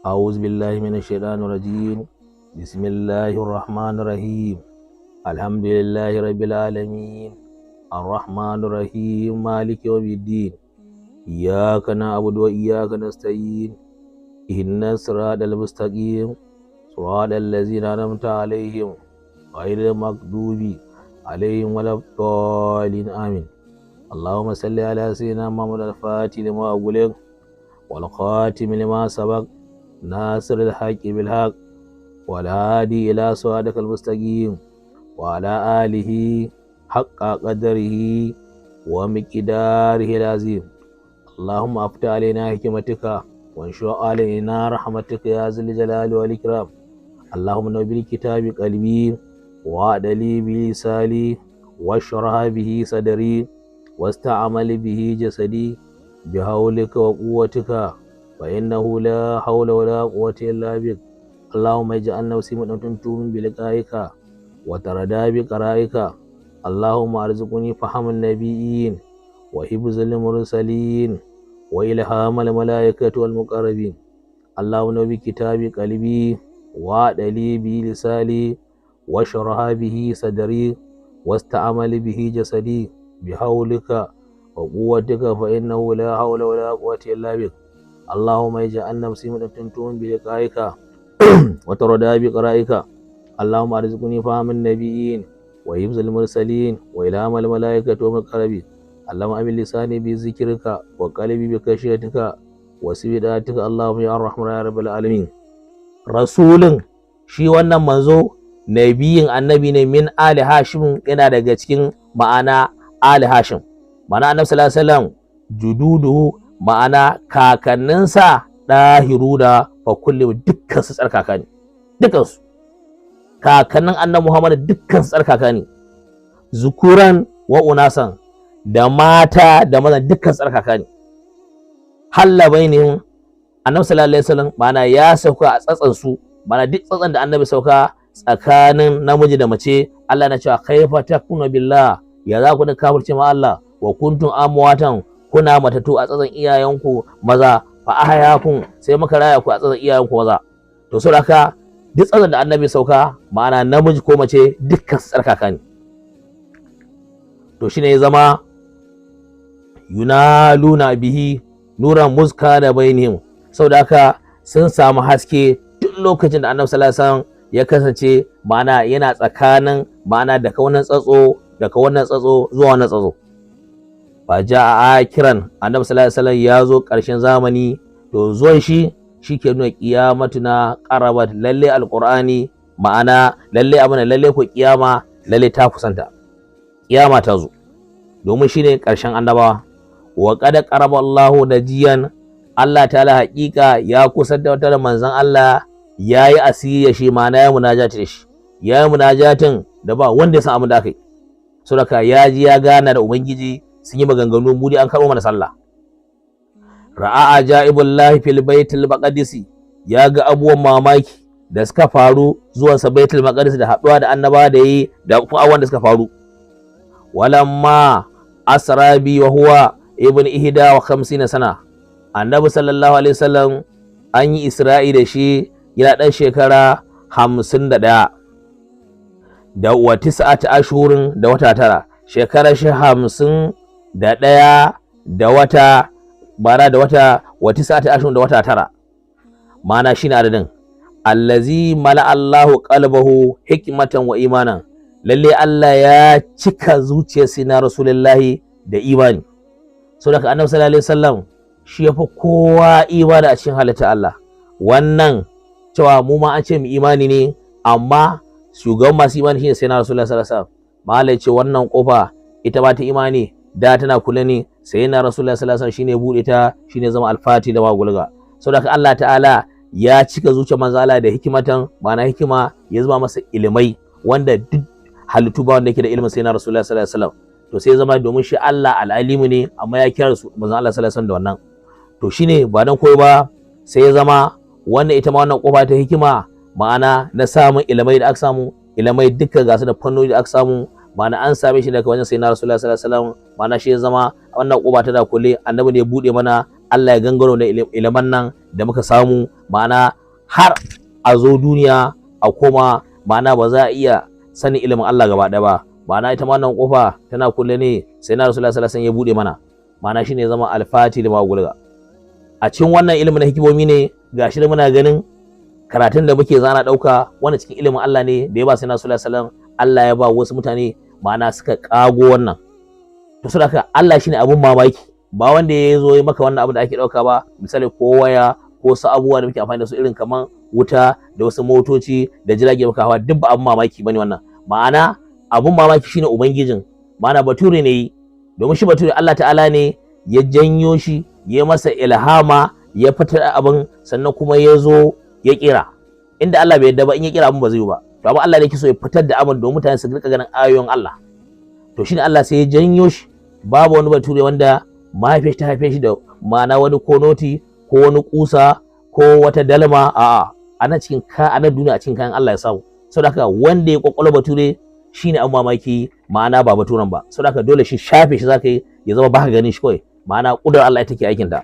أعوذ بالله من الشيطان الرجيم. بسم الله الرحمن الرحيم. الحمد لله رب العالمين الرحمن الرحيم مالك يوم الدين. إياك نعبد وإياك نستعين. اهدنا الصراط المستقيم صراط الذين أنعمت عليهم غير المغضوب عليهم ولا الضالين، آمين. اللهم صل على سيدنا محمد الفاتح لما أغلق والخاتم لما سبق ناصر الحق بالحق والهادي إلى صراطك المستقيم وعلى آله حق قدره ومقداره العظيم. اللهم أفتح علينا حكمتك وانشر علينا رحمتك يا ذا الجلال والإكرام. اللهم نور بالكتاب قلبي وأدلي بلساني واشرح به صدري واستعمل به جسدي بحولك وقوتك، فإنه لا حول ولا قوة إلا بك. اللهم اجعل نفسي مطمئنة بلقائك وترضى بقرائك. اللهم ارزقني فهم النبيين وحفظ المرسلين وإلهام الملائكة والمقربين. اللهم نور بكتاب قلبي وأدلي بلساني واشرح به صدري واستعمل به جسدي بحولك وقوتك، فإنه لا حول ولا قوة إلا بك. اللهم اجعل نفسي مطمئنة بلقائك وترضى بقرائك. اللهم ارزقني فهم النبيين وحفظ المرسلين وإلهام الملائكة والمقربين. اللهم أمن لساني بذكرك وقلبي بخشيتك وسبحانك اللهم يا الرحمن يا رب العالمين. Rasulun shi wannan manzo nabiyin annabi ne min ali hashim, yana daga cikin ma'ana ali hashim, ma'ana annabi sallallahu alaihi wasallam jududuhu, ma'ana kakanninsa dahiruna fa kullu dukkan su tsarkaka ne, dukkan su kakannin annabi Muhammad dukkan su tsarkaka ne, zukuran wa unasan, da mata da maza dukkan tsarkaka ne. Halla bainihim, annabi sallallahu alaihi wasallam ma'ana ya sauka a tsatsan su, ma'ana duk tsatsan da annabi sauka tsakanin namiji da mace, Allah na cewa kaifa takunu billah, ya za ku da kafirce ma Allah, wa kuntum amwatan, kuna matatu a tsatsan iyayenku maza, fa ahyakum, sai muka raya ku a tsatsan iyayenku maza. To saboda haka duk tsatsan da annabi sauka ma'ana namiji ko mace dukkan tsarkaka ne. To shine ya zama yunaluna bihi nuran muska da bainihim, saboda haka sun samu haske duk lokacin da annabi sallallahu alaihi wasallam ya kasance ma'ana yana tsakanin ma'ana daga wannan tsatso daga wannan tsatso zuwa wannan tsatso. Fa ja'a akiran, annabi sallallahu alaihi wasallam ya zo ƙarshen zamani. To zuwan shi shike nuna kiyamatuna qarabat, lalle alqur'ani ma'ana lalle abuna lalle ko kiyama lalle ta kusanta, kiyama ta zo, domin shine ƙarshen annabawa. Wa qad qaraba Allahu najiyan, Allah ta'ala haƙiƙa ya kusanta da manzon Allah, yayi asiri shi ma'ana ya munajati da shi, yayi munajatin da ba wanda ya san abin da aka yi. Saboda ya ji ya gana da ubangiji, sun yi maganganu, mu dai an karɓo mana sallah. Ra'a ajaibullahi fil baitil maqdisi, ya ga abubuwan mamaki da suka faru zuwan sa baitul maqdis da haɗuwa da annaba da yi da kuma abubuwan da suka faru. Walamma asra bi wa huwa ibn 51 sana, annabi sallallahu alaihi wasallam an yi isra'i da shi yana ɗan shekara 51 da wa 9 ashurin da wata 9, shekarar shi 51 da wata bara da wata wa 9 ashurin da wata 9, ma'ana shine adadin. Allazi mala Allahu qalbahu hikmatan wa imanan, lalle Allah ya cika zuciyar sina rasulullahi da imani. Saboda annabi sallallahu alaihi wasallam shi yafi kowa imani a cikin halitta Allah. Wannan cewa mu ma an ce mu imani ne, amma shugaban masu imani shine sai na rasulullahi sallallahu alaihi wasallam. Malai ce wannan kofa ita ma ta imani da tana kula ne, sai na rasulullahi sallallahu alaihi wasallam shine bude ta, shine zama alfati da magulga. Saboda Allah ta'ala ya cika zuciyar manzo Allah da hikimatan, ma'ana hikima ya zuba masa ilimai wanda duk halittu ba wanda yake da ilimin sai na rasulullahi sallallahu alaihi wasallam. To sai zama domin shi Allah al'alimu ne, amma ya kira su manzo Allah sallallahu alaihi wasallam da wannan. To shine ba dan koyo ba, sai ya zama wannan ita ma wannan kofa ta hikima ma'ana na samun ilimai da aka samu, ilimai duka ga su da fannoni da aka samu, ma'ana an same shi daga wajen sayyidina rasulullahi sallallahu alaihi wasallam. Ma'ana shi ya zama wannan kofa ta da kulle, annabi ne ya bude mana, Allah ya gangaro da iliman nan da muka samu, ma'ana har a zo duniya a koma, ma'ana ba za a iya sanin ilimin Allah gaba ɗaya ba. Ma'ana ita ma wannan kofa tana kulle ne, sai na Rasulullahi sallallahu alaihi wasallam ya bude mana, ma'ana shine zama alfati lima gulga. A cikin wannan ilimin na hikimomi ne gashi da muna ganin karatun da muke zana dauka, wannan cikin ilimin Allah ne da ya ba sai na Rasulullahi sallallahu alaihi wasallam. Allah ya ba wasu mutane, ma'ana suka kago wannan. To saboda Allah shine abun mamaki, ba wanda ya zo ya maka wannan abu da ake dauka ba, misali ko waya ko wasu abubuwa da muke amfani da su irin kaman wuta da wasu motoci da jirage muka hawa, duk ba abun mamaki bane wannan. Ma'ana abun mamaki shine ubangijin, ma'ana bature ne yi, domin shi bature Allah ta'ala ne ya janyo shi, ya masa ilhama, ya fitar abin, sannan kuma ya zo ya kira. Inda Allah bai yarda ba in ya kira abin ba zai yi ba. To amma Allah ne yake so ya fitar da abin domin mutane su rika ganin ayoyin Allah. To shine Allah sai ya janyo shi. Babu wani bature wanda mahaifiyar ta haife shi da ma'ana wani konoti ko wani kusa ko wata dalma, a'a, ana cikin ka ana duniya a cikin kayan Allah ya samu. Saboda haka wanda ya kwakwalwa bature shine an mamaki, ma'ana ba baturen ba. Saboda haka dole shi shafe shi zaka yi ya zama baka ganin shi kawai, ma'ana kudar Allah ita take aikin ta.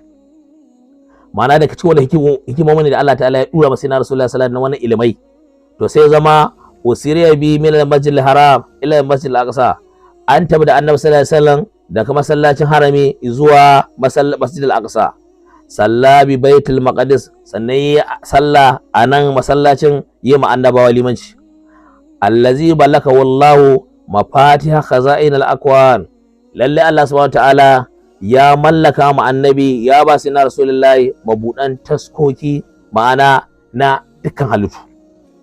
Ma'ana daga cikin wani hikimomi ne da Allah ta'ala ya dura masa na Rasulullahi sallallahu alaihi wasallam wannan ilimai. To sai zama usiriya bi min al-masjid al-haram ila al-masjid al-aqsa, an tabi da Annabi sallallahu alaihi wasallam daga masallacin harami zuwa masjid al-aqsa. Salla bi baitul maqdis, sannan yi salla a nan masallacin, yi ma annabawa limanci. Allazi balaka wallahu mafatiha khaza'in al-akwan, lalle Allah subhanahu ta'ala ya mallaka ma annabi, ya ba sai na Rasulullahi mabudan taskoki, ma'ana na dukkan halittu.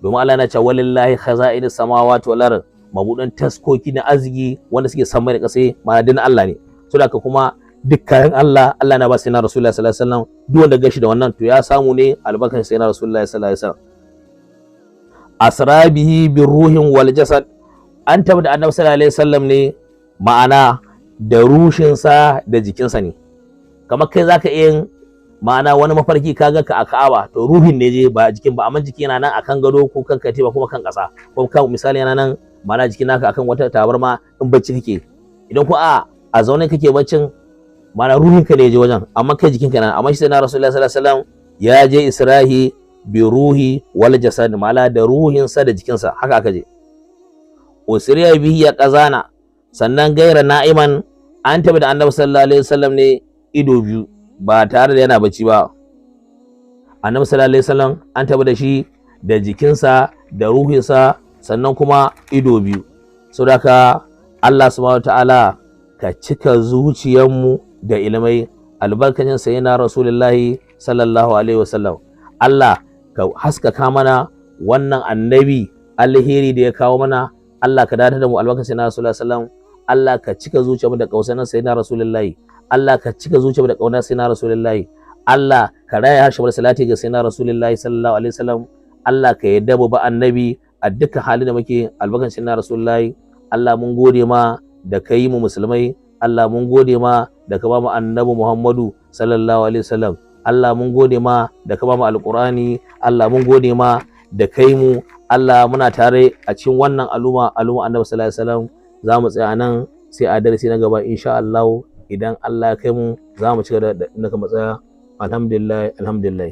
Domin Allah yana cewa walillahi khaza'in samawati wal ard, mabudan taskoki na arziki wanda suke sama da ƙasa, ma'ana din Allah ne. Saboda kuma dukkan Allah, Allah na ba sai na Rasulullahi sallallahu alaihi wasallam. Duk wanda gashi da wannan to ya samu ne albarkar sai na Rasulullahi sallallahu alaihi wasallam. Asra bihi bi ruhin wal jasad, an tabbata da Annabi sallallahu alaihi wasallam ne, ma'ana da rushinsa da jikinsa ne. Kamar kai zaka iya ma'ana wani mafarki kaga ka a Ka'aba, to ruhin ne je ba jikin ba, amma jiki yana nan akan gado ko kan katifa kuma kan ƙasa, ko kan misali yana nan, ma'ana jikin naka akan wata tabarma in bacci kake. Idan ko a zaune kake baccin, ma'ana ruhin ka ne je wajen, amma kai jikin ka nan. Amma shi sai na Rasulullahi sallallahu alaihi wasallam ya je Isra'i bi ruhi wal jasad, ma'ana da ruhinsa da jikinsa haka aka je. Usriya bihi ya qazana, sannan gaira na'iman, an tabi da Annabi sallallahu alaihi wasallam ne ido biyu ba tare da yana bacci ba. Annabi sallallahu alaihi wasallam an tabi da shi da jikinsa da ruhinsa, sannan kuma ido biyu. Saboda haka Allah subhanahu ta'ala ka cika zuciyarmu da ilimai albarkacin sayyidina Rasulullahi sallallahu alaihi wasallam. Allah ka haskaka mana wannan annabi alheri da ya kawo mana, Allah ka datar da mu albarkacin sayyidina Rasulullahi sallallahu alaihi wasallam. Allah ka cika zuciyarmu da kausanin sayyidina Rasulullahi. Allah ka cika zuciyarmu da kaunar sayyidina Rasulullahi. Allah ka raya harshen mu da salati ga sayyidina Rasulullahi sallallahu alaihi wasallam. Allah ka yarda mu ba annabi a dukkan halin da muke albarkacin sayyidina Rasulullahi. Allah mun gode ma da ka yi mu musulmai. Allah mun gode ma da ka ba mu annabi Muhammadu sallallahu alaihi wasallam. Allah mun gode ma da ka ba mu alqur'ani. Allah mun gode ma da kai mu. Allah muna tare a cikin wannan al'umma, al'umma annabi sallallahu alaihi wasallam. Za mu tsaya nan sai a darasi na gaba insha Allah, idan Allah ya kai mu za mu ci gaba da inda ka matsaya. Alhamdulillah, alhamdulillah.